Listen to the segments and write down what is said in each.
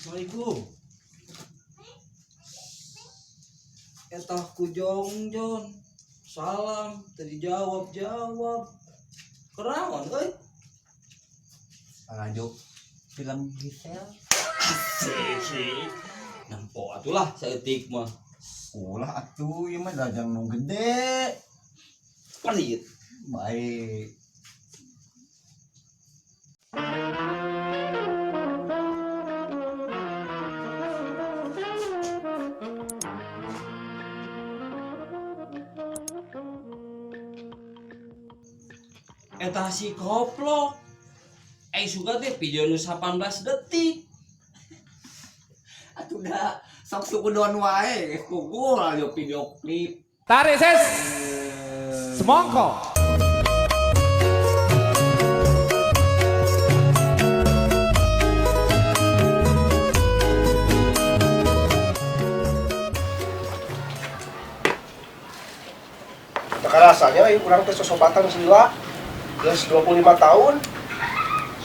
Assalamualaikum. Eta ku jongjon. Salam teu dijawab-jawab. Kerawan euy. Lanjut film Gisel. Asik. Nempo atulah saeutik mah. Ulah atuh ieu mah dajang nu gede. Pelit. Baik. Eta si koplok. Eh suka teh video nu 18 detik. Atuh da sok sukudon wae geus kugu lanjut video klip. Tarik ses. Semongko. Teu rasanya euy urang teh sosobatan sila geus 25 tahun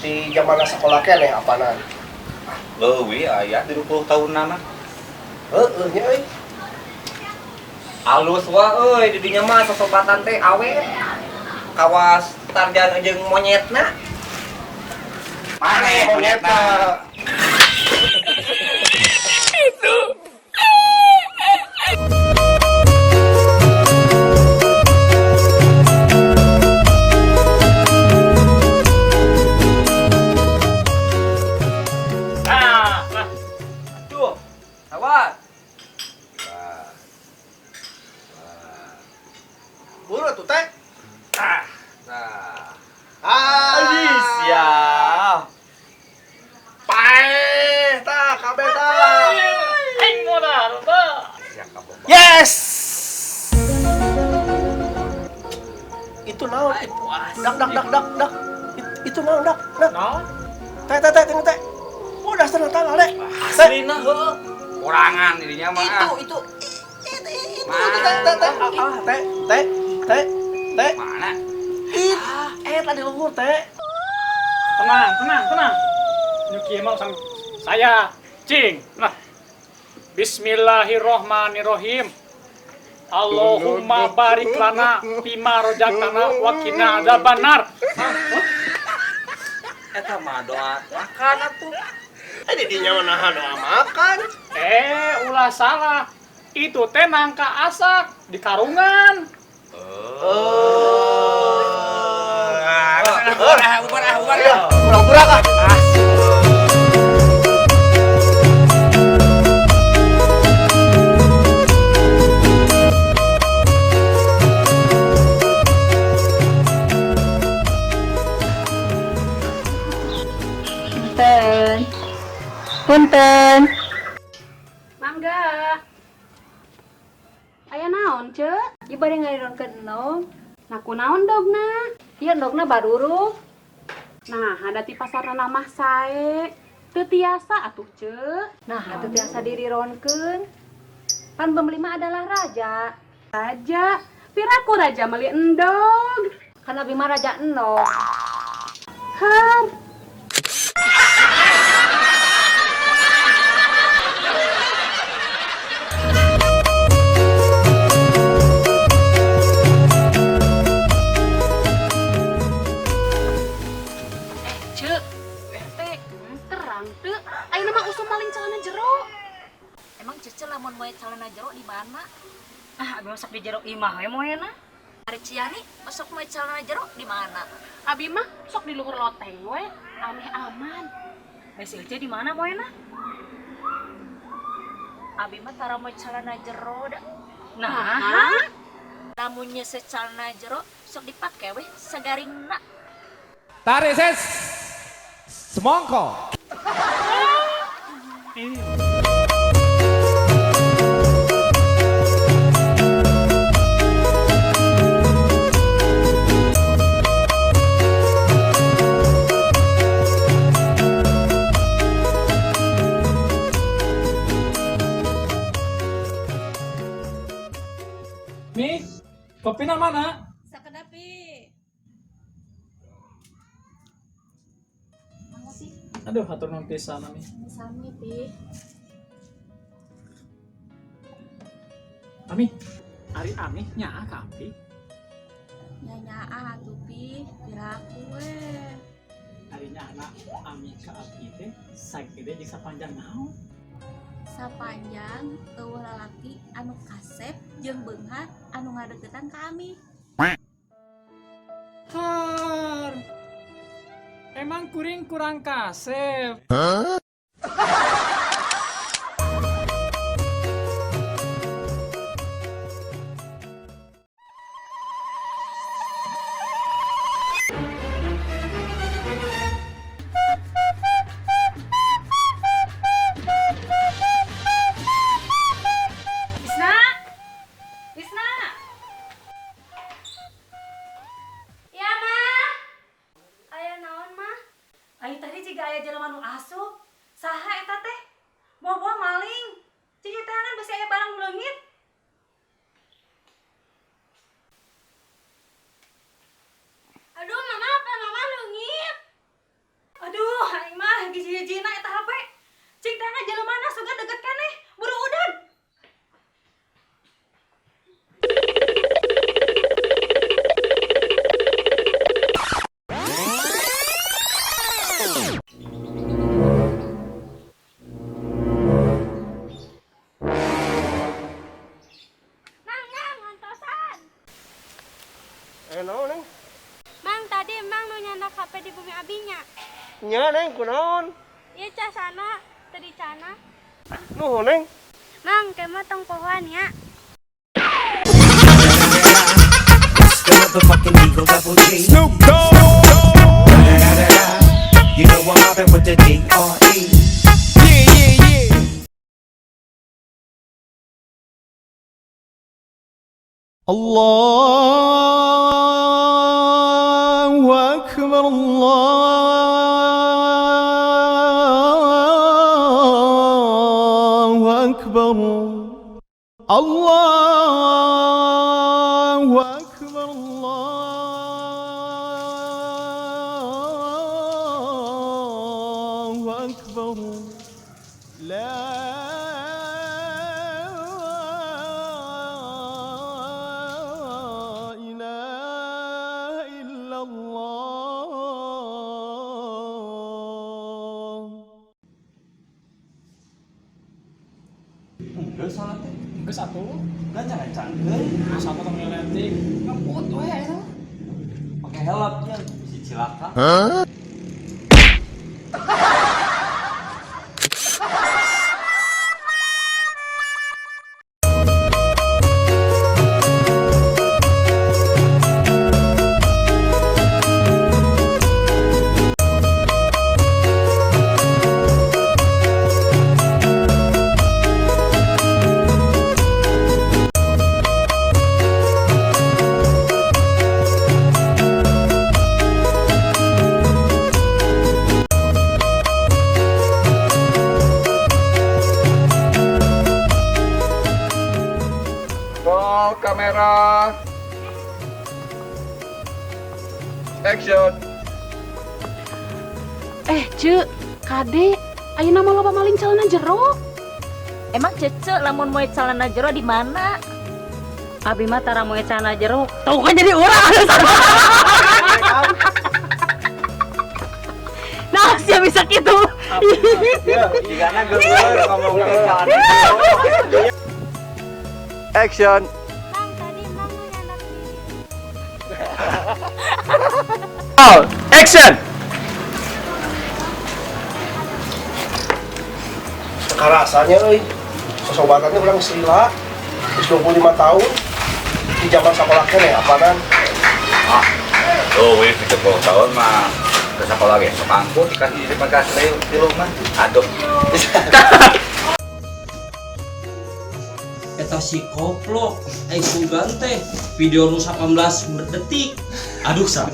di zaman sekolah keneh apanan. Leuwih aya 20 tahun mah. Heueuh nya euy. Alus wa euy di dinya mah sosobatan teh awet. Kawas Tarjan jeung monyetna. Mane monyetna? Nah, nah. Tuh. Awas. Buru atuh teh. Ah. Nah. Ah. Siap. Paeh tah kabeh tah. Aing modal, tah. Yes. Itu naon? Dak dak dak dak dak. Itu naon dak? Dak. Naon? Teh teh teh teh teh. Oh dasar tanggal deh. Teh. Aslina heueuh. Kurangan dirinya mah. Itu itu itu itu teh teh teh. Ah teh teh teh teh. Mana? It, tadi luhur teh. Tenang, tenang, tenang. Nu kieu mah urusan saya, cing. Nah. Bismillahirrohmanirrohim. Allahumma barik lana fima rojaktana wa qina adzabannar. Eta mah doa makan atuh. Eh didinya mah nahan doa makan. Eh, ulah salah. Itu teh nangka asak di karungan. Oh. Bubar ah, bubar ah, bubar ah. Pura-pura kah? Punten. Punten. Mangga. Aya naon, Ceu? Ieu bade ngalironkeun endog. Nah, kunaon dogna? Ieu endogna baruruk. Nah, ada di pasar mah sae. Teu tiasa atuh, Ceu. Nah, teu tiasa dirironkeun. Pan pembeli mah adalah raja. Raja, piraku raja meuli endog. Kan abi mah raja endog. Har. Ceu, RT, terang teu. Ayeuna mah usum maling celana jero. Emang Cece lamun moe celana jero di mana? Ah, abi masuk di jero imah we moena. Ari Ciani masuk moe celana jero di mana? Abi mah sok di luhur loteng we, ameh aman. Ai si Ece di mana moena? Abi mah tara moe celana jero da. Nah, Lamun nyese celana jero sok dipake we sagaringna. Tarik ses. Semongko. Mi, kopina mana? Sakedapi. Mangga sih. Aduh, hatur nuhun pisan Ami. Sami Pi. Ami, ari Ami nyaah ka Abi. Nya nyaah atuh Pi, piraku we. Ari nyaahna Ami ka Abi teh sagede jeung sapanjang naon? Sapanjang eueuh lalaki anu kasep jeung beunghar anu ngadeukeutan ka Ami. Har. Emang kuring kurang kasep. Isna. Isna. Ya, Mah. Aya naon, Mah? Ayo tadi jiga aya jelema nu asup. Saha eta teh? Bobo maling. Cing tangan bisi aya barang leungit. Aduh, Mama, apa Mama leungit? Aduh, aing mah giji-hijina eta HP. Cing tangan jelema na sugan deket keneh. Buru udag. Mang, Mang, ngantosan. Eh naon Neng? Mang, tadi Mang nu nyandak HP di bumi abinya. Nya Neng kunaon? Ieu casana, teu dicana. Nuhun Neng. Mang, kemah tong pohoan ya. Snoop Dogg. You know I'm mobbing with the D.R.E. Yeah. Allahu Akbar, Allahu Akbar, Allahu Akbar, Allahu Akbar. La ilaha illallah. Enggak salah teh. Geus atuh. Gancang-gancang deui. Geus atuh tong leletik. Ngebut we eta. Pakai helmnya si cilaka. Roll kamera. Action. Eh, Ceu, kade, ayeuna mah loba maling celana jero. Emang Cece lamun moe celana jero di mana? Abi mah tara moe celana jero, tuh kan jadi urang. Nah, siapa bisa gitu? Jigana geuleuh ngomong celana jero. Action. Mang, tadi Mang nu nyandak di Roll. Action. Karasanya euy. Sosobatannya urang lila. Geus 25 tahun. Di zaman sekolah keneh apanan. Ah, tuh wih 30 tahun mah ke sekolah ge sok angkut dikasih di depan kelas tilu mah. Aduh. Eta si koplok, eh sugan teh video nu 18 detik. Aduh, salah.